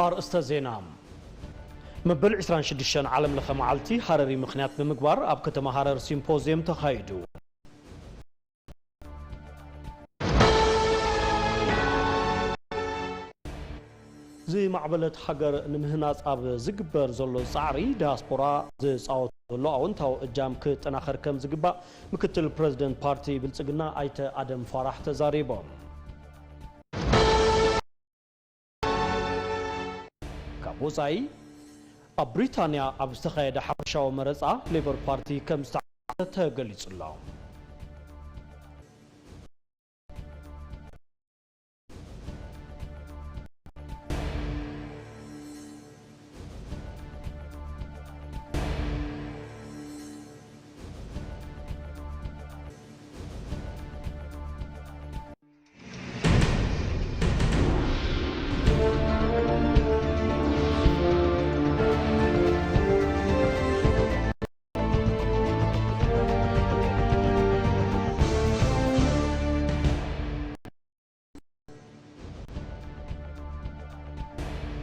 ኣርእስተ ዜና። መበል ዕስራን ሽዱሽተን ዓለም ለኸ መዓልቲ ሃረሪ ምኽንያት ብምግባር ኣብ ከተማ ሃረር ሲምፖዝየም ተኻይዱ። ዝማዕበለት ሃገር ንምህናጽ ኣብ ዝግበር ዘሎ ጻዕሪ ዳያስፖራ ዝጻወቶ ዘሎ ኣወንታዊ እጃም ክጠናኸር ከም ዝግባእ ምክትል ፕረዚደንት ፓርቲ ብልጽግና ኣይተ ኣደም ፋራሕ ተዛሪቦም። ካብ ወጻኢ፣ ኣብ ብሪታንያ ኣብ ዝተኻየደ ሓፈሻዊ መረጻ ሌበር ፓርቲ ከም ዝተዓወተ ተገሊጹ ኣሎ።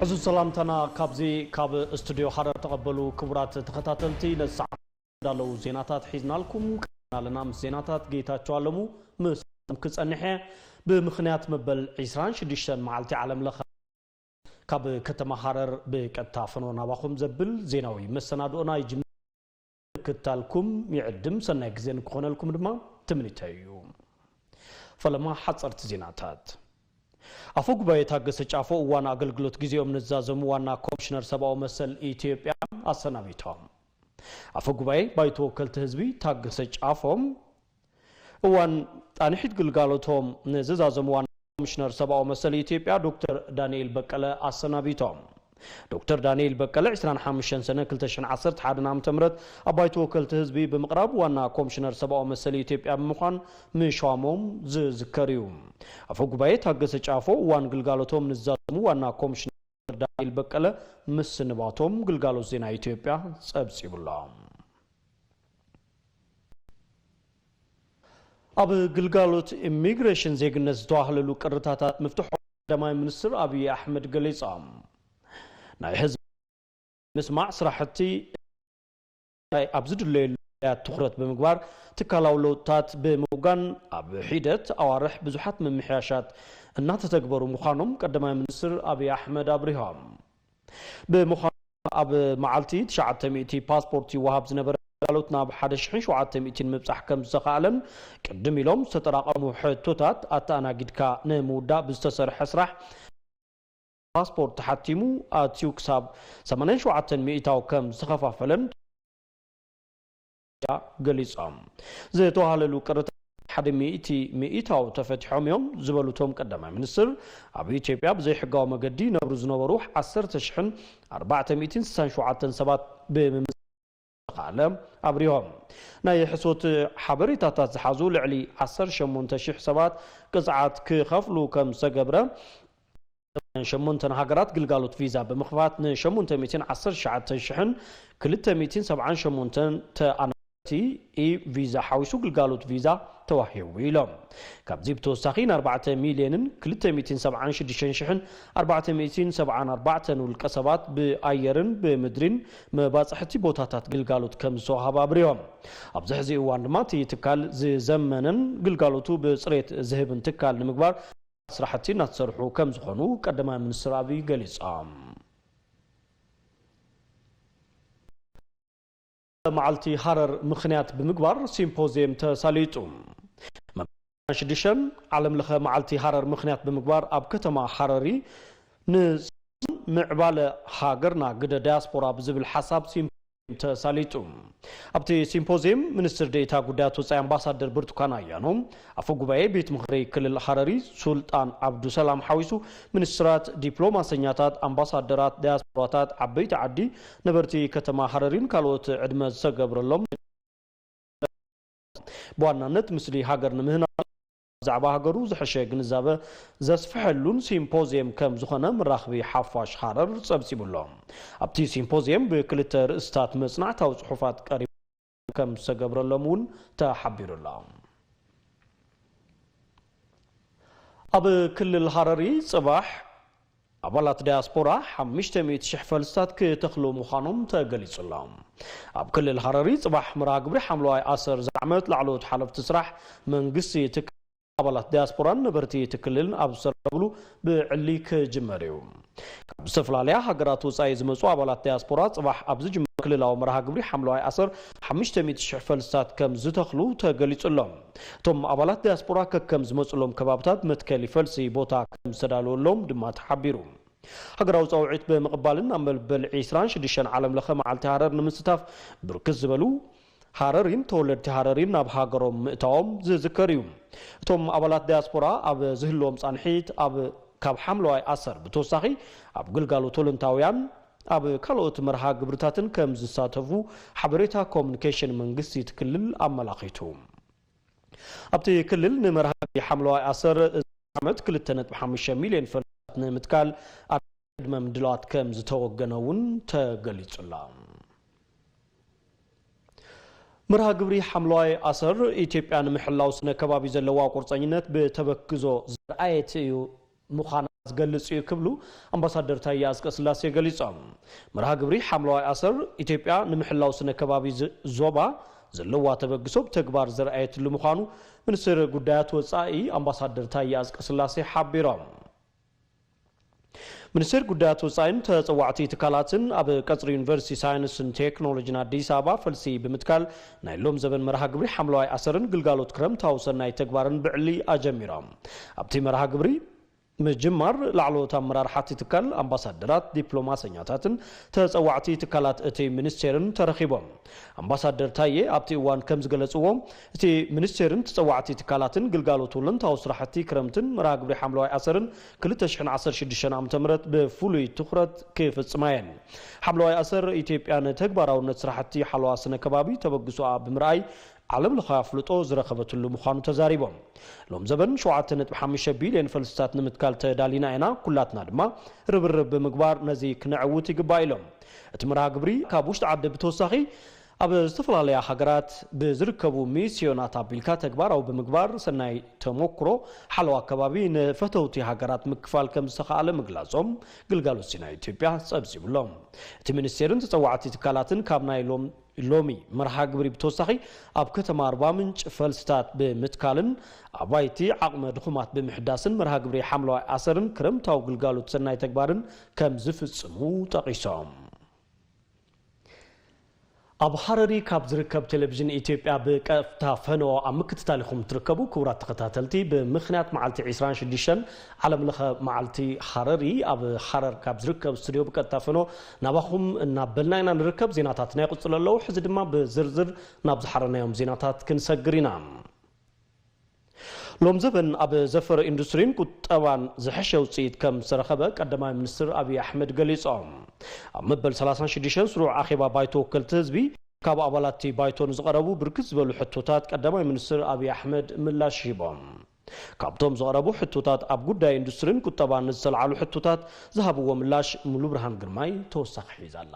ዕዙዝ ሰላምታና ካብዚ ካብ ስቱዲዮ ሃረር ተቐበሉ። ክቡራት ተኸታተልቲ፣ ነዚ ሰዓት እንዳለዉ ዜናታት ሒዝናልኩም ቀርብና ኣለና። ምስ ዜናታት ጌታቸው ኣለሙ ምስኹም ክጸንሕ እየ። ብምኽንያት መበል ዕስራን ሽዱሽተን መዓልቲ ዓለም ለኸ ካብ ከተማ ሃረር ብቀጥታ ፈኖ ናባኹም ዘብል ዜናዊ መሰናድኦና ይጅምር። ምክታልኩም ይዕድም፣ ሰናይ ግዜ ንክኾነልኩም ድማ ትምኒተይ እዩ። ፈለማ ሓጸርቲ ዜናታት። ኣፈ ጉባኤ ታገሰ ጫፎ እዋን ኣገልግሎት ግዜኦም ንዛዘሙ ዋና ኮሚሽነር ሰብኣዊ መሰል ኢትዮጵያ ኣሰናቢቶም። ኣፈ ጉባኤ ባይቶ ወከልቲ ህዝቢ ታገሰ ጫፎ እዋን ጣንሒት ግልጋሎቶም ንዝዛዘሙ ዋና ኮሚሽነር ሰብኣዊ መሰል ኢትዮጵያ ዶክተር ዳንኤል በቀለ ኣሰናቢቶም። ዶክተር ዳንኤል በቀለ ዕስራን ሓሙሽተን ሰነ ክልተ ሽሕን ዓሰርተ ሓደን ዓመተ ምህረት ኣብ ባይቶ ወከልቲ ህዝቢ ብምቕራብ ዋና ኮሚሽነር ሰብኣዊ መሰል ኢትዮጵያ ብምዃን ምሻሞም ዝዝከር እዩ። ኣፈ ጉባኤ ታገሰ ጫፎ እዋን ግልጋሎቶም ንዛዘሙ ዋና ኮሚሽነር ዳንኤል በቀለ ምስንባቶም ግልጋሎት ዜና ኢትዮጵያ ጸብጺቡሎ። ኣብ ግልጋሎት ኢሚግሬሽን ዜግነት ዝተዋህለሉ ቅርታታት ምፍትሖም ቀዳማይ ሚኒስትር ኣብይ ኣሕመድ ገሊጾም። ናይ ህዝቢ ምስማዕ ስራሕቲ ኣብ ዝድለየሉ ጉዳያት ትኹረት ብምግባር ትካላዊ ለውጥታት ብምውጋን ኣብ ሒደት ኣዋርሕ ብዙሓት ምምሕያሻት እናተተግበሩ ምዃኖም ቀዳማይ ሚኒስትር ኣብይ ኣሕመድ ኣብሪሆም። ብምዃኑ ኣብ መዓልቲ ትሽዓተ ሚእቲ ፓስፖርት ይወሃብ ዝነበረ ግልጋሎት ናብ ሓደ ሽሕን ሸውዓተ ሚእትን ምብጻሕ ከም ዝተኻእለን ቅድም ኢሎም ዝተጠራቐሙ ሕቶታት ኣተኣናጊድካ ንምውዳእ ብዝተሰርሐ ስራሕ ፓስፖርት ተሓቲሙ ኣትዩ ክሳብ ሰማንያን ሸውዓተን ሚእታዊ ከም ዝተኸፋፈለን ገሊጾም። ዝተዋሃለሉ ቅርታ ሓደ ሚእቲ ሚእታዊ ተፈቲሖም እዮም ዝበሉ እቶም ቀዳማይ ሚኒስትር፣ ኣብ ኢትዮጵያ ብዘይሕጋዊ መገዲ ይነብሩ ዝነበሩ ዓሰርተ ሽሕን ኣርባዕተ ሚእትን ስሳን ሸውዓተን ሰባት ብምምስ ተኻለ ኣብሪሆም። ናይ ሕሶት ሓበሬታታት ዝሓዙ ልዕሊ ዓሰርተ ሸሞንተ ሽሕ ሰባት ቅጽዓት ክኸፍሉ ከም ዝተገብረ ሸሞንተን ሃገራት ግልጋሎት ቪዛ ብምኽፋት ን ሸሞንተ ሚእትን ዓሰርተ ትሽዓተ ሽሕን ክልተ ሚእትን ሰብዓን ሸሞንተን ተኣናገድቲ ኢ ቪዛ ሓዊሱ ግልጋሎት ቪዛ ተዋሂቡ ኢሎም። ካብዚ ብተወሳኺ ን ኣርባዕተ ሚልዮንን ክልተ ሚእትን ሰብዓን ሽዱሽተን ሽሕን ኣርባዕተ ሚእትን ሰብዓን ኣርባዕተን ውልቀ ሰባት ብኣየርን ብምድሪን መባጽሕቲ ቦታታት ግልጋሎት ከም ዝተዋሃበ ኣብሪሆም። ኣብዚ ሕዚ እዋን ድማ እቲ ትካል ዝዘመነን ግልጋሎቱ ብጽሬት ዝህብን ትካል ንምግባር ስራሕቲ እናተሰርሑ ከም ዝኾኑ ቀዳማይ ሚኒስትር ኣብይ ገሊጾም። መዓልቲ ሃረር ምኽንያት ብምግባር ሲምፖዚየም ተሳሊጡ። መበል ሽዱሽተ ዓለም ለኸ መዓልቲ ሃረር ምኽንያት ብምግባር ኣብ ከተማ ሃረሪ ን ምዕባለ ሃገርና ግደ ዳያስፖራ ብዝብል ሓሳብ ሲምፖዚየም ተሳሊጡ። ኣብቲ ሲምፖዚየም ሚኒስትር ዴኤታ ጉዳያት ወጻኢ ኣምባሳደር ብርቱካን ኣያኖ፣ ኣፈ ጉባኤ ቤት ምኽሪ ክልል ሃረሪ ሱልጣን ዓብዱሰላም ሓዊሱ ሚኒስትራት፣ ዲፕሎማሰኛታት፣ ኣምባሳደራት፣ ዳያስፖራታት፣ ዓበይቲ ዓዲ፣ ነበርቲ ከተማ ሃረሪን ካልኦት ዕድመ ዝተገብረሎም ብዋናነት ምስሊ ሃገር ንምህናጽ ብዛዕባ ሃገሩ ዝሐሸ ግንዛበ ዘስፍሐሉን ሲምፖዚየም ከም ዝኾነ መራኽቢ ሓፋሽ ሃረር ጸብጺቡ ኣሎ። ኣብቲ ሲምፖዚየም ብክልተ ርእስታት መጽናዕታዊ ጽሑፋት ቀሪቡ ከም ዝተገብረሎም እውን ተሓቢሩ ኣሎ። ኣብ ክልል ሃረሪ ጽባሕ ኣባላት ዳያስፖራ ሓሙሽተ ሚእቲ ሽሕ ፈልስታት ክተኽሉ ምዃኖም ተገሊጹ ኣሎ። ኣብ ክልል ሃረሪ ጽባሕ መርሃ ግብሪ ሓምለዋይ ኣሰር ዝዓመት ላዕለዎት ሓለፍቲ ስራሕ መንግስቲ ትካል ኣባላት ዳያስፖራን ነበርቲ እቲ ክልልን ኣብ ዝሰረብሉ ብዕሊ ክጅመር እዩ። ካብ ዝተፈላለያ ሃገራት ወጻኢ ዝመጹ ኣባላት ዳያስፖራ ጽባሕ ኣብ ዝጅመር ክልላዊ መርሃ ግብሪ ሓምለዋይ ኣሰር ሓሙሽተ ሚእቲ ሽሕ ፈልስታት ከም ዝተኽሉ ተገሊጹ ኣሎ። እቶም ኣባላት ዳያስፖራ ከከም ዝመጹሎም ከባብታት መትከሊ ፈልሲ ቦታ ከም ዝተዳለወሎም ድማ ተሓቢሩ። ሃገራዊ ጻውዒት ብምቕባልን ኣብ መበል ዕስራን ሽዱሽተን ዓለም ለኸ መዓልቲ ሃረር ንምስታፍ ብርክት ዝበሉ ሃረሪን ተወለድቲ ሃረሪን ናብ ሃገሮም ምእታዎም ዝዝከር እዩ። እቶም ኣባላት ዳያስፖራ ኣብ ዝህልዎም ጻንሒት ኣብ ካብ ሓምለዋይ ኣሰር ብተወሳኺ ኣብ ግልጋሎት ኦሎንታውያን ኣብ ካልኦት መርሃ ግብርታትን ከም ዝሳተፉ ሓበሬታ ኮሙኒኬሽን መንግስቲ እቲ ክልል ኣመላኺቱ። ኣብቲ ክልል ንመርሃ ግብሪ ሓምለዋይ ኣሰር እዚ ዓመት ክልተ ነጥቢ ሓሙሽተ ሚልዮን ፈልስታት ንምትካል ኣብ ቅድመ ምድላዋት ከም ዝተወገነ እውን ተገሊጹ ኣሎ። መርሃ ግብሪ ሓምለዋይ ኣሰር ኢትዮጵያ ንምሕላው ስነ ከባቢ ዘለዋ ቁርጸኝነት ብተበግዞ ዘርኣየት እዩ ምዃና ዝገልጽ እዩ ክብሉ ኣምባሳደር ታዬ ኣጽቀስላሴ ገሊጾም። መርሃ ግብሪ ሓምለዋይ ኣሰር ኢትዮጵያ ንምሕላው ስነ ከባቢ ዝ- ዞባ ዘለዋ ተበግሶ ብተግባር ዘርኣየትሉ ምዃኑ ሚኒስትር ጉዳያት ወጻኢ ኣምባሳደር ታዬ ኣጽቀስላሴ ሓቢሮም። ሚኒስቴር ጉዳያት ወጻኢን ተጸዋዕቲ ትካላትን ኣብ ቀጽሪ ዩኒቨርሲቲ ሳይንስን ቴክኖሎጂን ኣዲስ ኣበባ ፈልሲ ብምትካል ናይ ሎም ዘበን መርሃ ግብሪ ሓምለዋይ ኣሰርን ግልጋሎት ክረምታዊ ሰናይ ተግባርን ብዕሊ ኣጀሚሮም። ኣብቲ መርሃ ግብሪ ምጅማር ላዕለዎት ኣመራርሓ እቲ ትካል፣ ኣምባሳደራት፣ ዲፕሎማሰኛታትን ተጸዋዕቲ ትካላት እቲ ሚኒስቴርን ተረኺቦም። ኣምባሳደር ታዬ ኣብቲ እዋን ከም ዝገለጽዎ፣ እቲ ሚኒስቴርን ተጸዋዕቲ ትካላትን ግልጋሎት ወለንታዊ ስራሕቲ ክረምትን መርሃ ግብሪ ሓምለዋይ ኣሰርን ክልተ ሽሕን ዓሰርተ ሽዱሽተን ዓመተ ምህረት ብፍሉይ ትኹረት ክፍጽማ እየን። ሓምለዋይ ኣሰር ኢትዮጵያ ንተግባራውነት ስራሕቲ ሓለዋ ስነ ከባቢ ተበግሶኣ ብምርኣይ ዓለም ለኻዊ ኣፍልጦ ዝረኸበትሉ ምዃኑ ተዛሪቦም። ሎም ዘበን ሸውዓተ ነጥቢ ሓሙሽተ ቢልዮን ፈልስታት ንምትካል ተዳሊና ኢና፣ ኩላትና ድማ ርብርብ ብምግባር ነዚ ክነዕውት ይግባእ ኢሎም። እቲ መርሃ ግብሪ ካብ ውሽጢ ዓዲ ብተወሳኺ ኣብ ዝተፈላለያ ሃገራት ብዝርከቡ ሚስዮናት ኣቢልካ ተግባራዊ ብምግባር ሰናይ ተሞክሮ ሓለዋ ከባቢ ንፈተውቲ ሃገራት ምክፋል ከም ዝተኻኣለ ምግላጾም ግልጋሎት ዜና ኢትዮጵያ ጸብጺቡ ኣሎ። እቲ ሚኒስቴርን ተጸዋዕቲ ትካላትን ካብ ናይ ሎም ሎሚ መርሃ ግብሪ ብተወሳኺ ኣብ ከተማ ኣርባ ምንጭ ፈልስታት ብምትካልን ኣባይቲ ዓቕመ ድኹማት ብምሕዳስን መርሃ ግብሪ ሓምለዋይ ኣሰርን ክረምታዊ ግልጋሎት ሰናይ ተግባርን ከም ዝፍጽሙ ጠቒሶም። ኣብ ሃረሪ ካብ ዝርከብ ቴሌቪዥን ኢትዮጵያ ብቀጥታ ፈነዎ ኣብ ምክትታል ኢኹም ትርከቡ። ክቡራት ተኸታተልቲ፣ ብምኽንያት መዓልቲ ዕስራን ሽዱሽተን ዓለም ለኸ መዓልቲ ሃረሪ፣ ኣብ ሃረር ካብ ዝርከብ ስቱድዮ ብቀጥታ ፈኖ ናባኹም እናበልና ኢና ንርከብ። ዜናታትና ይቕጽሉ ኣለዉ። ሕዚ ድማ ብዝርዝር ናብ ዝሓረናዮም ዜናታት ክንሰግር ኢና። ሎም ዘበን ኣብ ዘፈር ኢንዱስትሪን ቁጠባን ዝሐሸ ውፅኢት ከም ዝተረኸበ ቀዳማይ ሚኒስትር ኣብይ ኣሕመድ ገሊጾም። ኣብ መበል ሰላሳን ሽዱሽተን ስሩዕ ኣኼባ ባይቶ ወከልቲ ህዝቢ ካብ ኣባላት እቲ ባይቶ ንዝቐረቡ ብርክት ዝበሉ ሕቶታት ቀዳማይ ሚኒስትር ኣብይ ኣሕመድ ምላሽ ሂቦም። ካብቶም ዝቐረቡ ሕቶታት ኣብ ጉዳይ ኢንዱስትሪን ቁጠባን ዝተልዓሉ ሕቶታት ዝሃብዎ ምላሽ ሙሉ ብርሃን ግርማይ ተወሳኺ ሒዛ ኣላ።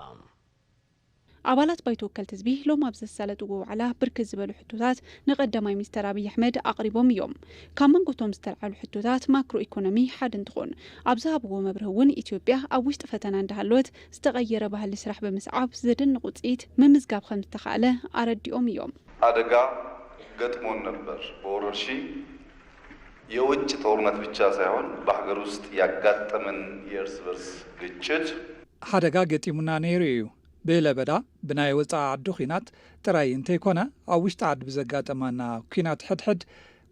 ኣባላት ባይቶ ወከልቲ ህዝቢ ሎም ኣብ ዘሳለጥዎ ዋዕላ ብርክት ዝበሉ ሕቶታት ንቀዳማይ ሚኒስተር ኣብይ ኣሕመድ ኣቕሪቦም እዮም። ካብ መንጎቶም ዝተልዓሉ ሕቶታት ማክሮ ኢኮኖሚ ሓደ እንትኾን፣ ኣብ ዝሃብዎ መብርሂ እውን ኢትዮጵያ ኣብ ውሽጢ ፈተና እንዳሃለወት ዝተቐየረ ባህሊ ስራሕ ብምስዓብ ዘደንቕ ውፅኢት ምምዝጋብ ከም ዝተኻእለ ኣረዲኦም እዮም። አደጋ ገጥሞን ነበር። በወረርሽኝ የውጭ ጦርነት ብቻ ሳይሆን በሀገር ውስጥ ያጋጠመን የእርስ በርስ ግጭት ሓደጋ ገጢሙና ነይሩ እዩ። ብለበዳ ብናይ ወፃኢ ዓዲ ኲናት ጥራይ እንተይኮነ ኣብ ውሽጢ ዓዲ ብዘጋጠማና ኲናት ሕድሕድ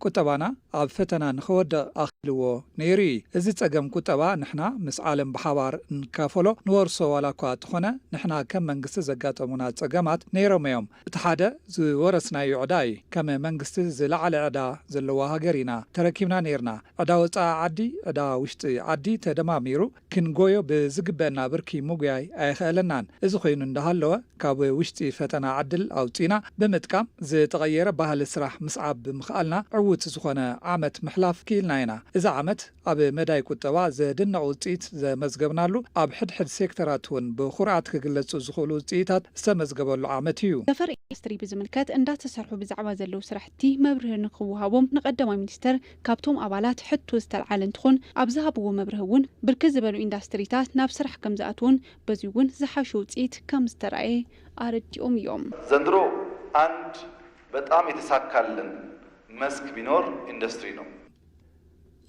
ቁጠባና ኣብ ፈተና ንኸወድቕ ኣኽኢልዎ ነይሩ እዩ። እዚ ፀገም ቁጠባ ንሕና ምስ ዓለም ብሓባር እንካፈሎ ንወርሶ ዋላ እኳ ተኾነ ንሕና ከም መንግስቲ ዘጋጠሙና ፀገማት ነይሮም እዮም። እቲ ሓደ ዝወረስናዮ ዕዳ እዩ። ከም መንግስቲ ዝለዓለ ዕዳ ዘለዋ ሃገር ኢና ተረኪብና ነይርና። ዕዳ ወፃኢ ዓዲ፣ ዕዳ ውሽጢ ዓዲ ተደማሚሩ ክንጎዮ ብዝግበአና ብርኪ ምጉያይ ኣይኸእለናን። እዚ ኮይኑ እንዳሃለወ ካብ ውሽጢ ፈተና ዕድል ኣውፂና ብምጥቃም ዝተቐየረ ባህሊ ስራሕ ምስዓብ ብምኽኣልና ዕዉት ዝኾነ ዓመት ምሕላፍ ክኢልና ኢና። እዚ ዓመት ኣብ መዳይ ቁጠባ ዘድንቕ ውፅኢት ዘመዝገብናሉ ኣብ ሕድሕድ ሴክተራት እውን ብኹርዓት ክግለፁ ዝኽእሉ ውፅኢታት ዝተመዝገበሉ ዓመት እዩ። ዘፈር ኢንዱስትሪ ብዝምልከት እንዳተሰርሑ ብዛዕባ ዘለዉ ስራሕቲ መብርሂ ንክወሃቦም ንቀዳማይ ሚኒስተር ካብቶም ኣባላት ሕቶ ዝተልዓለ እንትኾን ኣብ ዝሃብዎ መብርሂ እውን ብርክት ዝበሉ ኢንዳስትሪታት ናብ ስራሕ ከም ዝኣትዉን በዚ እውን ዝሓሸ ውፅኢት ከም ዝተረኣየ ኣረዲኦም እዮም። ዘንድሮ አንድ በጣም የተሳካልን መስክ ቢኖር ኢንዱስትሪ ነው።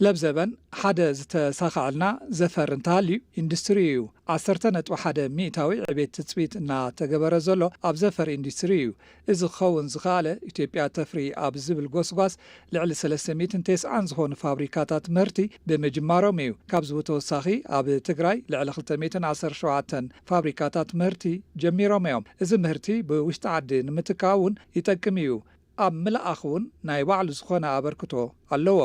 ለብዘበን ሓደ ዝተሳኸዐልና ዘፈር እንተሃልዩ ኢንዱስትሪ እዩ። ዓሰርተ ነጥቢ ሓደ ሚእታዊ ዕቤት ትፅቢት እናተገበረ ዘሎ ኣብ ዘፈር ኢንዱስትሪ እዩ። እዚ ክኸውን ዝኸኣለ ኢትዮጵያ ተፍሪ ኣብ ዝብል ጎስጓስ ልዕሊ ሰለስተ ሚእትን ተስዓን ዝኾኑ ፋብሪካታት ምህርቲ ብምጅማሮም እዩ። ካብዚ ብተወሳኺ ኣብ ትግራይ ልዕሊ ክልተ ሚእትን ዓሰርተ ሸውዓተን ፋብሪካታት ምህርቲ ጀሚሮም እዮም። እዚ ምህርቲ ብውሽጢ ዓዲ ንምትካእ እውን ይጠቅም እዩ። ኣብ ምልኣኽ እውን ናይ ባዕሉ ዝኾነ ኣበርክቶ ኣለዎ።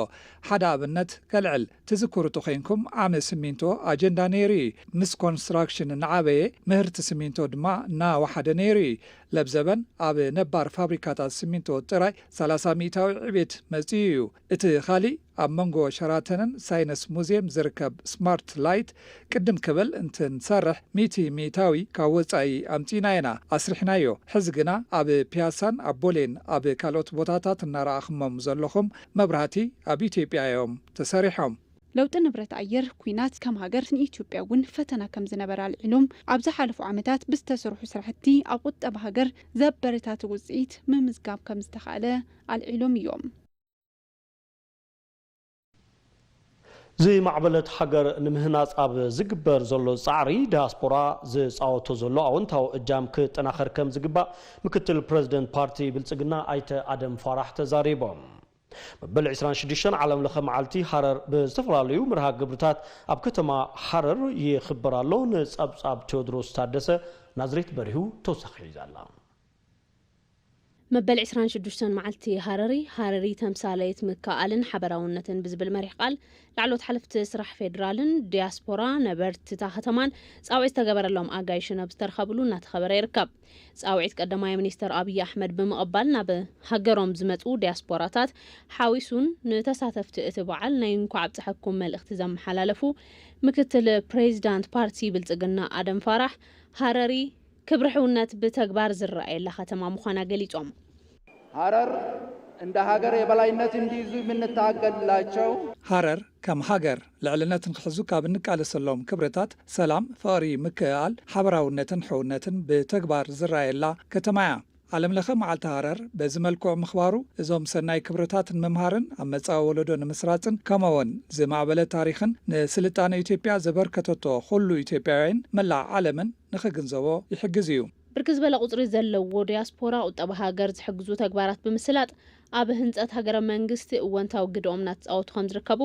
ሓደ ኣብነት ከልዕል፣ ትዝክሩ ተኾይንኩም ዓሚ ስሚንቶ ኣጀንዳ ነይሩ እዩ። ምስ ኮንስትራክሽን እናዓበየ ምህርቲ ስሚንቶ ድማ እናወሓደ ነይሩ እዩ። ለብዘበን ኣብ ነባር ፋብሪካታት ስሚንቶ ጥራይ ሰላሳ ሚእታዊ ዕቤት መፂኡ እዩ። እቲ ካሊእ ኣብ መንጎ ሸራተንን ሳይነስ ሙዝየም ዝርከብ ስማርት ላይት ቅድም ክብል እንትንሰርሕ ሚእቲ ሚእታዊ ካብ ወፃኢ ኣምፂእና ኢና ኣስሪሕናዮ። ሕዚ ግና ኣብ ፒያሳን ኣብ ቦሌን ኣብ ካልኦት ቦታታት እናረኣኹሞም ዘለኹም መብራህቲ ኣብ ኢትዮጵያ እዮም ተሰሪሖም። ለውጢ ንብረት ኣየር፣ ኲናት ከም ሃገር ንኢትዮጵያ እውን ፈተና ከም ዝነበረ ኣልዒሎም፣ ኣብ ዝሓለፉ ዓመታት ብዝተሰርሑ ስራሕቲ ኣብ ቁጠባ ሃገር ዘበረታትዕ ውፅኢት ምምዝጋብ ከም ዝተኻእለ ኣልዒሎም እዮም። ዝማዕበለት ሃገር ንምህናፅ ኣብ ዝግበር ዘሎ ፃዕሪ ዳያስፖራ ዝፃወቶ ዘሎ ኣወንታዊ እጃም ክጠናኸር ከም ዝግባእ ምክትል ፕረዚደንት ፓርቲ ብልፅግና ኣይተ ኣደም ፋራሕ ተዛሪቦም። መበል ዕስራን ሽዱሽተን ዓለም ለኸ መዓልቲ ሃረር ብዝተፈላለዩ መርሃ ግብርታት ኣብ ከተማ ሃረር ይኽበር ኣሎ። ንፀብፃብ ቴዎድሮስ ታደሰ ናዝሬት በሪሁ ተወሳኺ ሒዛ ኣላ። መበል ዕስራን ሽዱሽተን መዓልቲ ሃረሪ፣ ሃረሪ ተምሳሌት ምክእኣልን ሓበራውነትን ብዝብል መሪሕ ቃል ላዕሎት ሓለፍቲ ስራሕ ፌዴራልን ዲያስፖራ ነበርቲ እታ ከተማን ፃውዒት ዝተገበረሎም ኣጋይሽን ኣብ ዝተረኸብሉ እናተኸበረ ይርከብ። ፃውዒት ቀዳማይ ሚኒስትር ኣብይ ኣሕመድ ብምቕባል ናብ ሃገሮም ዝመፁ ዲያስፖራታት ሓዊሱን ንተሳተፍቲ እቲ በዓል ናይ እንኳዕ ኣብፀሐኩም መልእኽቲ ዘመሓላለፉ ምክትል ፕሬዚዳንት ፓርቲ ብልፅግና ኣደም ፋራሕ ሃረሪ ክብሪ ሕውነት ብተግባር ዝረኣየላ ከተማ ምዃና ገሊጾም። ሀረር እንደ ሀገር የበላይነት እንዲይዙ የምንታገልላቸው ሃረር ከም ሃገር ልዕልነት ንክሕዙ ካብ እንቃለሰሎም ክብርታት ሰላም፣ ፍቕሪ፣ ምክእኣል፣ ሓበራውነትን ሕውነትን ብተግባር ዝረኣየላ ከተማ እያ። ዓለም ለኸ መዓልቲ ሃረር በዚ መልክዑ ምኽባሩ እዞም ሰናይ ክብርታት ንምምሃርን ኣብ መጻኢ ወለዶ ንምስራጽን ከምኡውን ዝማዕበለ ታሪኽን ንስልጣነ ኢትዮጵያ ዘበርከተቶ ኩሉ ኢትዮጵያውያን መላእ ዓለምን ንኽግንዘቦ ይሕግዝ እዩ። ብርክት ዝበለ ቁፅሪ ዘለዎ ዲያስፖራ ቁጠባ ሃገር ዝሕግዙ ተግባራት ብምስላጥ ኣብ ህንፀት ሃገረ መንግስቲ እወንታዊ ግደኦም እናተፃወቱ ከምዝርከቡ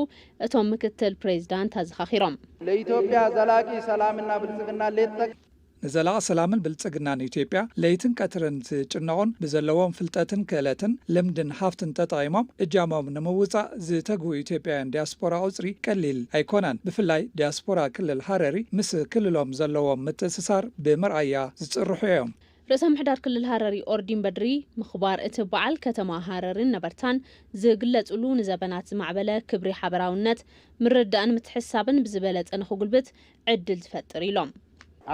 እቶም ምክትል ፕሬዚዳንት ኣዘኻኺሮም። ለኢትዮጵያ ዘላቂ ሰላምና ብልጽግና ሌት ተቀን ንዘላቒ ሰላምን ብልጽግናን ኢትዮጵያ ለይትን ቀትርን ዝጭነቑን ብዘለዎም ፍልጠትን ክእለትን ልምድን ሃፍትን ተጠቒሞም እጃሞም ንምውፃእ ዝተግሁ ኢትዮጵያውያን ዲያስፖራ ቁፅሪ ቀሊል ኣይኮነን። ብፍላይ ዲያስፖራ ክልል ሃረሪ ምስ ክልሎም ዘለዎም ምትእስሳር ብምርኣያ ዝፅርሑ እዮም። ርእሰ ምሕዳር ክልል ሃረሪ ኦርዲን በድሪ ምኽባር እቲ በዓል ከተማ ሃረሪን ነበርታን ዝግለፅሉ ንዘበናት ዝማዕበለ ክብሪ ሓበራውነት ምርዳእን ምትሕስሳብን ብዝበለፀ ንኽጉልብት ዕድል ዝፈጥር ኢሎም።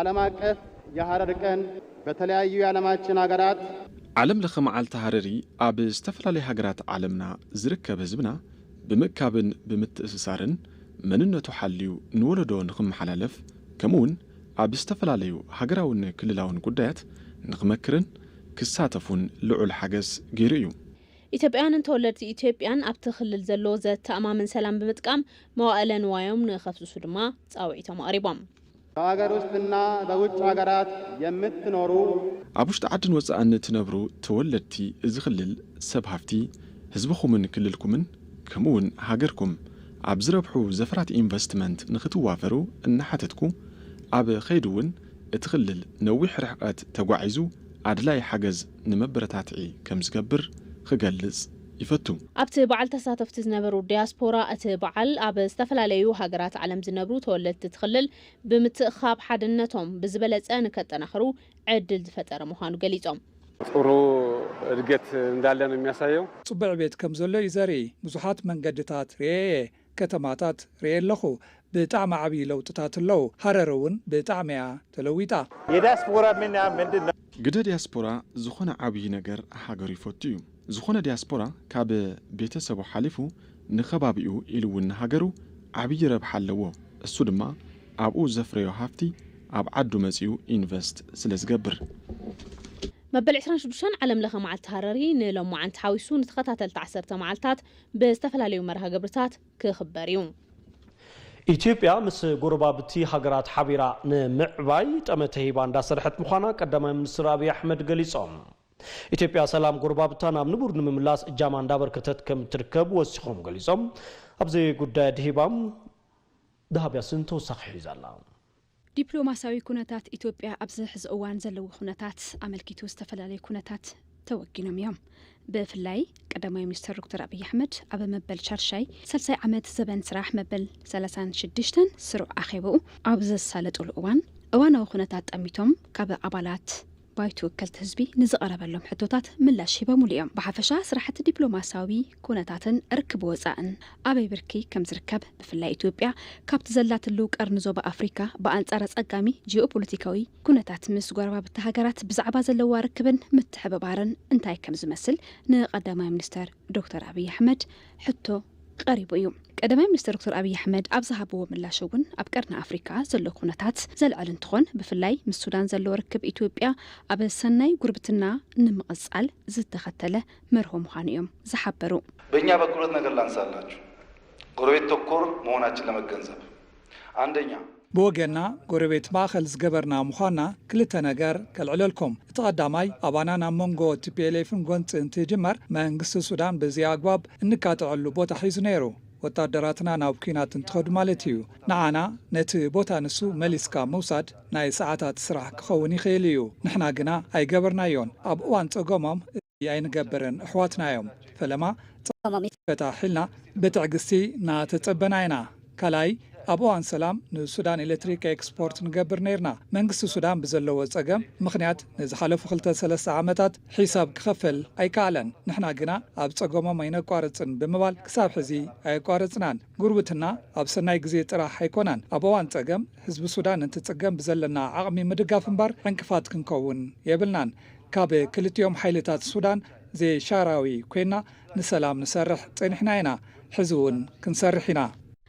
ዓለም አቀፍ የሐረር ቀን በተለያዩ የዓለማችን ሀገራት ዓለም ለኸ መዓልቲ ሃረሪ ኣብ ዝተፈላለዩ ሃገራት ዓለምና ዝርከብ ህዝብና ብምእካብን ብምትእስሳርን መንነቱ ሓልዩ ንወለዶ ንኽመሓላለፍ ከምኡውን ኣብ ዝተፈላለዩ ሃገራውን ክልላውን ጉዳያት ንኽመክርን ክሳተፉን ልዑል ሓገዝ ገይሩ እዩ። ኢትዮጵያውያንን ተወለድቲ ኢትዮጵያን ኣብቲ ክልል ዘሎ ዘተኣማምን ሰላም ብምጥቃም መዋእለ ንዋዮም ንኸፍስሱ ድማ ፃውዒቶም ኣቕሪቦም። በሀገር ውስጥና በውጭ ሀገራት የምትኖሩ ኣብ ውሽጢ ዓድን ወፃእን እትነብሩ ተወለድቲ እዚ ክልል ሰብ ሃፍቲ ህዝብኹምን ክልልኩምን ከምኡውን ሃገርኩም ኣብ ዝረብሑ ዘፈራት ኢንቨስትመንት ንኽትዋፈሩ እናሓተትኩ ኣብ ኸይዱ እውን እቲ ክልል ነዊሕ ርሕቐት ተጓዒዙ ኣድላይ ሓገዝ ንመበረታትዒ ከም ዝገብር ክገልጽ ይፈቱ። ኣብቲ በዓል ተሳተፍቲ ዝነበሩ ዲያስፖራ እቲ በዓል ኣብ ዝተፈላለዩ ሃገራት ዓለም ዝነብሩ ተወለድቲ እቲ ክልል ብምትእኻብ ሓድነቶም ብዝበለፀ ንከጠናኽሩ ዕድል ዝፈጠረ ምዃኑ ገሊፆም። ጥሩ እድገት እንዳለ ነው የሚያሳየው። ጽቡቕ ዕቤት ከም ዘሎ እዩ ዘርኢ። ብዙሓት መንገድታት ርእየ እየ። ከተማታት ርእየ ኣለኹ። ብጣዕሚ ዓብዪ ለውጥታት ኣለዉ። ሃረር እውን ብጣዕሚ እያ ተለዊጣ። የዲያስፖራ ሚና ምንድን ነው? ግደ ዲያስፖራ ዝኾነ ዓብዪ ነገር ሃገሩ ይፈቱ እዩ። ዝኾነ ዲያስፖራ ካብ ቤተሰቡ ሓሊፉ ንኸባቢኡ ኢሉ እውን ንሃገሩ ዓብዪ ረብሓ ኣለዎ። እሱ ድማ ኣብኡ ዘፍረዮ ሃፍቲ ኣብ ዓዱ መጺኡ ኢንቨስት ስለ ዝገብር። መበል ዕስራን ሽዱሽተን ዓለም ለኸ መዓልቲ ሃረሪ ንሎማዓንቲ ሓዊሱ ንተኸታተልቲ ዓሰርተ መዓልታት ብዝተፈላለዩ መርሃ ግብርታት ክኽበር እዩ። ኢትዮጵያ ምስ ጎረባብቲ ሃገራት ሓቢራ ንምዕባይ ጠመተ ሂባ እንዳሰርሐት ምዃና ቀዳማይ ሚኒስትር ኣብይ ኣሕመድ ገሊጾም። ኢትዮጵያ ሰላም ጎረባብታ ናብ ንቡር ንምምላስ እጃማ እንዳበርከተት ከም ትርከብ ወሲኾም ገሊጾም። ኣብዚ ጉዳይ ኣድሂባም ደሃብያስን ተወሳኺ ሒዛላ። ዲፕሎማሲያዊ ኩነታት ኢትዮጵያ ኣብዚ ሕዚ እዋን ዘለዎ ኩነታት ኣመልኪቱ ዝተፈላለዩ ኩነታት ተወጊኖም እዮም። ብፍላይ ቀዳማይ ሚኒስትር ዶክተር ኣብይ ኣሕመድ ኣብ መበል ሻድሻይ ሳልሳይ ዓመት ዘበን ስራሕ መበል ሰላሳን ሽዱሽተን ስሩዕ ኣኼባኡ ኣብ ዘሳለጡሉ እዋን እዋናዊ ኩነታት ጠሚቶም ካብ ኣባላት ባይቶ ወከልቲ ህዝቢ ንዝቐረበሎም ሕቶታት ምላሽ ሂቦምሉ እዮም። ብሓፈሻ ስራሕቲ ዲፕሎማሲያዊ ኩነታትን ርክብ ወፃእን ኣበይ ብርኪ ከም ዝርከብ ብፍላይ ኢትዮጵያ ካብቲ ዘላትሉ ቀርኒ ዞባ ኣፍሪካ ብኣንፃር ኣፀጋሚ ጂኦፖለቲካዊ ኩነታት ምስ ጎረባብቲ ሃገራት ብዛዕባ ዘለዋ ርክብን ምትሕብባርን እንታይ ከም ዝመስል ንቀዳማይ ሚኒስተር ዶክተር ኣብይ ኣሕመድ ሕቶ ቀሪቡ እዩ። ቀዳማይ ሚኒስተር ዶክተር ኣብይ ኣሕመድ ኣብ ዝሃብዎ ምላሽ እውን ኣብ ቀርኒ ኣፍሪካ ዘሎ ኩነታት ዘልዕል እንትኾን ብፍላይ ምስ ሱዳን ዘሎ ርክብ ኢትዮጵያ ኣብ ሰናይ ጉርብትና ንምቕፃል ዝተኸተለ መርሆ ምዃኑ እዮም ዝሓበሩ። በእኛ በኩል ሁለት ነገር ላንሳላችሁ ጎረቤት ተኮር መሆናችን ለመገንዘብ አንደኛ ብወገንና ጎረቤት ማእኸል ዝገበርና ምዃንና ክልተ ነገር ከልዕለልኩም። እቲ ቀዳማይ ኣባና ናብ መንጎ ቲ ፒ ኤል ኤፍን ጎንፂ እንትጅመር መንግስቲ ሱዳን በዚ ኣግባብ እንቃጠዐሉ ቦታ ሒዙ ነይሩ። ወታደራትና ናብ ኲናት እንትኸዱ ማለት እዩ። ንዓና ነቲ ቦታ ንሱ መሊስካ ምውሳድ ናይ ሰዓታት ስራሕ ክኸውን ይኽእል እዩ። ንሕና ግና ኣይገበርናዮን። ኣብ እዋን ፀገሞም ኣይንገብርን። ኣሕዋትና እዮም። ፈለማ ፀገሞም ይፈታሕ ኢልና ብትዕግስቲ እናተፀበና ኢና። ካልኣይ ኣብ እዋን ሰላም ንሱዳን ኤሌክትሪክ ኤክስፖርት ንገብር ነይርና። መንግስቲ ሱዳን ብዘለዎ ፀገም ምኽንያት ንዝሓለፉ ክልተ ሰለስተ ዓመታት ሒሳብ ክኸፍል ኣይከኣለን። ንሕና ግና ኣብ ፀገሞም ኣይነቋርፅን ብምባል ክሳብ ሕዚ ኣየቋረፅናን። ጉርብትና ኣብ ሰናይ ግዜ ጥራሕ ኣይኮነን። ኣብ እዋን ፀገም ህዝቢ ሱዳን እንትፅገም ብዘለና ዓቕሚ ምድጋፍ እምበር ዕንቅፋት ክንከውን የብልናን። ካብ ክልቲኦም ሓይልታት ሱዳን ዘይሻራዊ ኮይና ንሰላም ንሰርሕ ፀኒሕና ኢና። ሕዚ እውን ክንሰርሕ ኢና።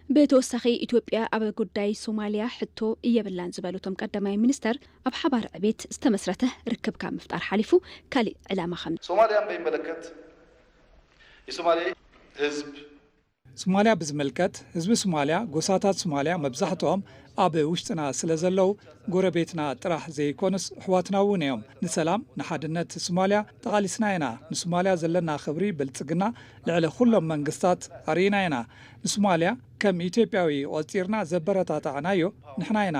ብተወሳኺ ኢትዮጵያ ኣብ ጉዳይ ሶማሊያ ሕቶ የብላን ዝበሉ እቶም ቀዳማይ ሚኒስተር ኣብ ሓባር ዕቤት ዝተመስረተ ርክብ ካብ ምፍጣር ሓሊፉ ካሊእ ዕላማ ከም ሶማሊያን በሚመለከት የሶማሌ ህዝብ ሶማሊያ ብዝምልከት ህዝቢ ሶማሊያ ጎሳታት ሶማሊያ መብዛሕትኦም ኣብ ውሽጥና ስለ ዘለዉ ጎረቤትና ጥራሕ ዘይኮኑስ ኣሕዋትና እውን እዮም። ንሰላም ንሓድነት ሶማሊያ ተቓሊስና ኢና። ንሶማሊያ ዘለና ክብሪ ብልጽግና ልዕሊ ኩሎም መንግስታት ኣርኢና ኢና። ንሶማሊያ ከም ኢትዮጵያዊ ቆጺርና ዘበረታታዕናዮ ንሕና ኢና።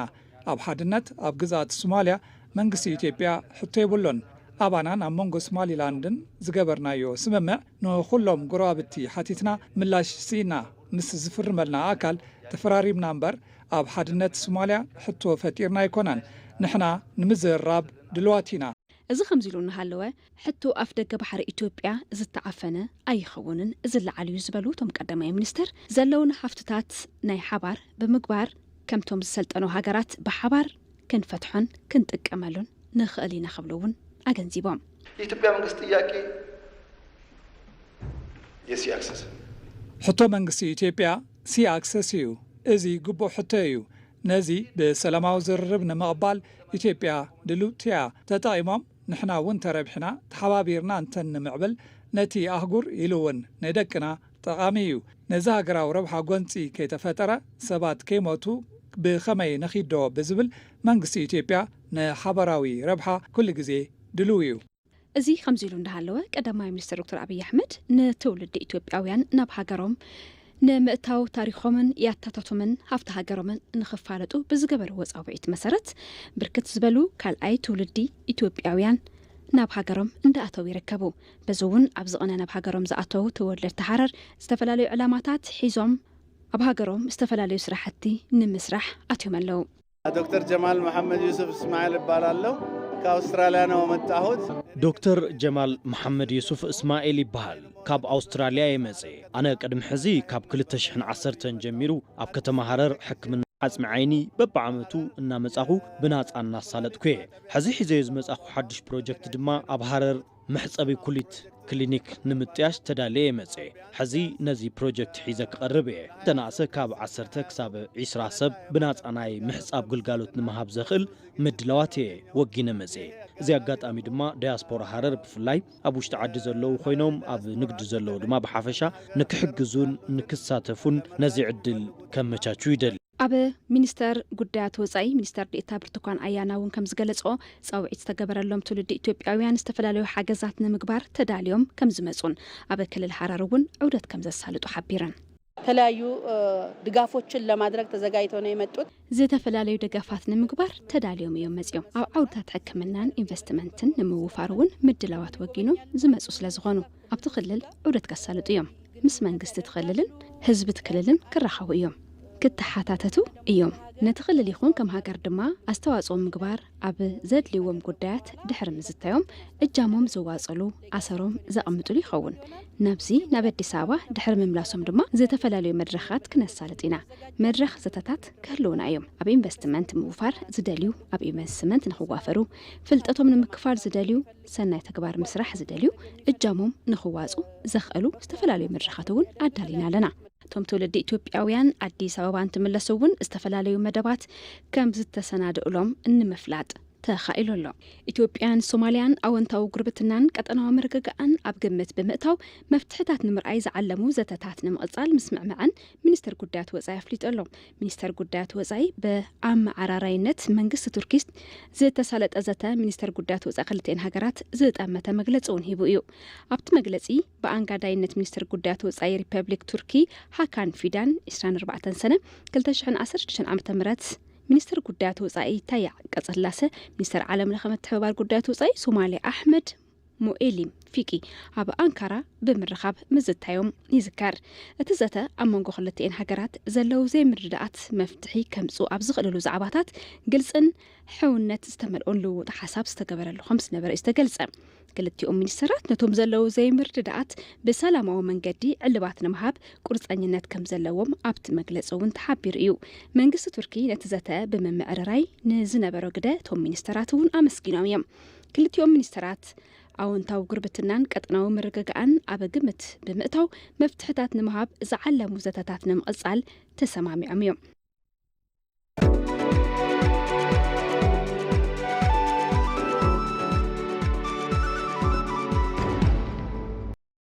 ኣብ ሓድነት ኣብ ግዝኣት ሶማሊያ መንግስቲ ኢትዮጵያ ሕቶ የብሉን። ኣባናን ኣብ መንጎ ሶማሊላንድን ዝገበርናዮ ስምምዕ ንኹሎም ጎረባብቲ ሓቲትና ምላሽ ስኢና ምስ ዝፍርመልና ኣካል ተፈራሪምና እምበር ኣብ ሓድነት ሶማሊያ ሕቶ ፈጢርና ኣይኮናን። ንሕና ንምዝርራብ ድልዋት ኢና። እዚ ከምዚ ኢሉ እናሃለወ ሕቶ ኣፍ ደገ ባሕሪ ኢትዮጵያ ዝተዓፈነ ኣይኸውንን ዝለዓል እዩ ዝበሉ እቶም ቀዳማይ ሚኒስትር ዘለውና ሃፍትታት ናይ ሓባር ብምግባር ከምቶም ዝሰልጠኑ ሃገራት ብሓባር ክንፈትሖን ክንጥቀመሉን ንኽእል ኢና ክብሉ እውን ኣገንዚቦም። የኢትዮጵያ መንግስት ጥያቄ የሲ ኣክሰስ ሕቶ መንግስቲ ኢትዮጵያ ሲ ኣክሰስ እዩ። እዚ ግቡእ ሕቶ እዩ። ነዚ ብሰላማዊ ዝርርብ ንምቕባል ኢትዮጵያ ድልውቲ እያ። ተጠቒሞም ንሕና እውን ተረቢሕና ተሓባቢርና እንተንምዕብል ነቲ ኣህጉር ኢሉ እውን ንደቅና ጠቓሚ እዩ። ነዚ ሃገራዊ ረብሓ ጎንፂ ከይተፈጠረ ሰባት ከይሞቱ ብኸመይ ነኺዶ ብዝብል መንግስቲ ኢትዮጵያ ንሓበራዊ ረብሓ ኩሉ ግዜ ድልው እዩ። እዚ ከምዚ ኢሉ እንዳሃለወ ቀዳማይ ሚኒስትር ዶክተር ኣብይ ኣሕመድ ንትውልዲ ኢትዮጵያውያን ናብ ሃገሮም ንምእታው ታሪኾምን ያታታቶምን ሃፍቲ ሃገሮምን ንኽፋለጡ ብዝገበርዎ ፃውዒት መሰረት ብርክት ዝበሉ ካልኣይ ትውልዲ ኢትዮጵያውያን ናብ ሃገሮም እንዳኣተው ይርከቡ። በዚ እውን ኣብዚ ቕነ ናብ ሃገሮም ዝኣተው ተወለድቲ ሃረር ዝተፈላለዩ ዕላማታት ሒዞም ኣብ ሃገሮም ዝተፈላለዩ ስራሕቲ ንምስራሕ ኣትዮም ኣለዉ። ዶክተር ጀማል መሐመድ ዩሱፍ እስማኤል እባላለሁ። ከአውስትራሊያ ነው የመጣሁት። ዶክተር ጀማል መሐመድ ዩሱፍ እስማኤል ይበሃል። ካብ ኣውስትራልያ እየ መጽየ። ኣነ ቅድሚ ሕዚ ካብ ክልተ ሽሕን ዓሰርተን ጀሚሩ ኣብ ከተማ ሃረር ሕክምና ዓጽሚ ዓይኒ በብዓመቱ እናመጻኹ ብናጻ እናሳለጥኩ እየ። ሕዚ ሒዘዮ ዝመጻኹ ሓድሽ ፕሮጀክት ድማ ኣብ ሃረር መሕጸቢ ኩሊት ክሊኒክ ንምጥያሽ ተዳልየ እየ መጽኤ። ሕዚ ነዚ ፕሮጀክት ሒዘ ክቐርብ እየ። ተናእሰ ካብ ዓሰርተ ክሳብ ዒስራ ሰብ ብናጻ ናይ ምሕጻብ ግልጋሎት ንምሃብ ዘኽእል ምድላዋት እየ ወጊነ መጽኤ። እዚ ኣጋጣሚ ድማ ዳያስፖራ ሃረር ብፍላይ ኣብ ውሽጢ ዓዲ ዘለዉ ኮይኖም ኣብ ንግዲ ዘለዉ ድማ ብሓፈሻ ንክሕግዙን ንክሳተፉን ነዚ ዕድል ከመቻቹ ይደሊ። ኣብ ሚኒስተር ጉዳያት ወጻኢ ሚኒስተር ዴኤታ ብርቱኳን ኣያና እውን ከም ዝገለጽኦ፣ ጻውዒት ዝተገበረሎም ትውልዲ ኢትዮጵያውያን ዝተፈላለዩ ሓገዛት ንምግባር ተዳልዮም ከም ዝመጹን ኣብ ክልል ሓረር እውን ዑደት ከም ዘሳልጡ ሓቢረን። የተለያዩ ድጋፎችን ለማድረግ ተዘጋጅተው ነው የመጡት። ዝተፈላለዩ ደገፋት ንምግባር ተዳልዮም እዮም መጺኦም። ኣብ ዓውድታት ሕክምናን ኢንቨስትመንትን ንምውፋር እውን ምድላዋት ወጊኖም ዝመጹ ስለ ዝኾኑ ኣብቲ ክልል ዑደት ከሳልጡ እዮም። ምስ መንግስቲ እቲ ክልልን ህዝቢ እቲ ክልልን ክራኸቡ እዮም፣ ክተሓታተቱ እዮም። ነቲ ክልል ይኹን ከም ሃገር ድማ ኣስተዋፅኦ ምግባር ኣብ ዘድልዎም ጉዳያት ድሕሪ ምዝታዮም እጃሞም ዘዋፅሉ ኣሰሮም ዘቐምጥሉ ይኸውን። ናብዚ ናብ ኣዲስ ኣበባ ድሕሪ ምምላሶም ድማ ዝተፈላለዩ መድረኻት ክነሳልጥ ኢና። መድረኽ ዘተታት ክህልውና እዮም። ኣብ ኢንቨስትመንት ምውፋር ዝደልዩ ኣብ ኢንቨስትመንት ንክዋፈሩ፣ ፍልጠቶም ንምክፋል ዝደልዩ ሰናይ ተግባር ምስራሕ ዝደልዩ እጃሞም ንክዋፁ ዘኽእሉ ዝተፈላለዩ መድረኻት እውን ኣዳሊና ኣለና። እቶም ትውልዲ ኢትዮጵያውያን ኣዲስ ኣበባ እንትምለሱ እውን ዝተፈላለዩ መደባት ከም ዝተሰናድእሎም ንምፍላጥ ተኻኢሉ ኣሎ። ኢትዮጵያን ሶማልያን ኣወንታዊ ጉርብትናን ቀጠናዊ ምርግጋእን ኣብ ግምት ብምእታው መፍትሕታት ንምርኣይ ዝዓለሙ ዘተታት ንምቕጻል ምስምዕማዐን ሚኒስተር ጉዳያት ወጻኢ ኣፍሊጡ ኣሎ። ሚኒስተር ጉዳያት ወጻኢ ብኣመዓራራይነት መንግስቲ ቱርኪ ዝተሳለጠ ዘተ ሚኒስተር ጉዳያት ወጻኢ ክልቲኤን ሃገራት ዝጠመተ መግለጺ እውን ሂቡ እዩ። ኣብቲ መግለጺ ብኣንጋዳይነት ሚኒስተር ጉዳያት ወጻኢ ሪፐብሊክ ቱርኪ ሃካን ፊዳን ዕስራን ኣርባዕተን ሰነ ክልተ ሽሕን ዓሰርተ ሽዱሽተን ዓመተ ምህረት ሚኒስትር ጉዳያት ወጻኢ ታየ ኣጽቀስላሰ፣ ሚኒስትር ዓለም ለኸ ምትሕብባር ጉዳያት ወጻኢ ሶማልያ ኣሕመድ ሙኤሊም ፊቂ ኣብ ኣንካራ ብምርኻብ ምዝታዮም ይዝከር። እቲ ዘተ ኣብ መንጎ ክልቲኤን ሃገራት ዘለዉ ዘይምርድዳኣት መፍትሒ ከምጽኡ ኣብ ዝኽእልሉ ዛዕባታት ግልጽን ሕውነት ዝተመልኦን ልውውጥ ሓሳብ ዝተገበረሉ ከም ዝነበረ እዩ ዝተገልጸ። ክልቲኦም ሚኒስተራት ነቶም ዘለዉ ዘይምርድዳኣት ብሰላማዊ መንገዲ ዕልባት ንምሃብ ቁርጸኝነት ከም ዘለዎም ኣብቲ መግለጺ እውን ተሓቢሩ እዩ። መንግስቲ ቱርኪ ነቲ ዘተ ብምምዕርራይ ንዝነበሮ ግደ እቶም ሚኒስተራት እውን ኣመስጊኖም እዮም። ክልቲኦም ሚኒስተራት ኣወንታዊ ጉርብትናን ቀጠናዊ ምርግጋእን ኣብ ግምት ብምእታው መፍትሕታት ንምሃብ ዝዓለሙ ዘተታት ንምቕጻል ተሰማሚዖም እዮም።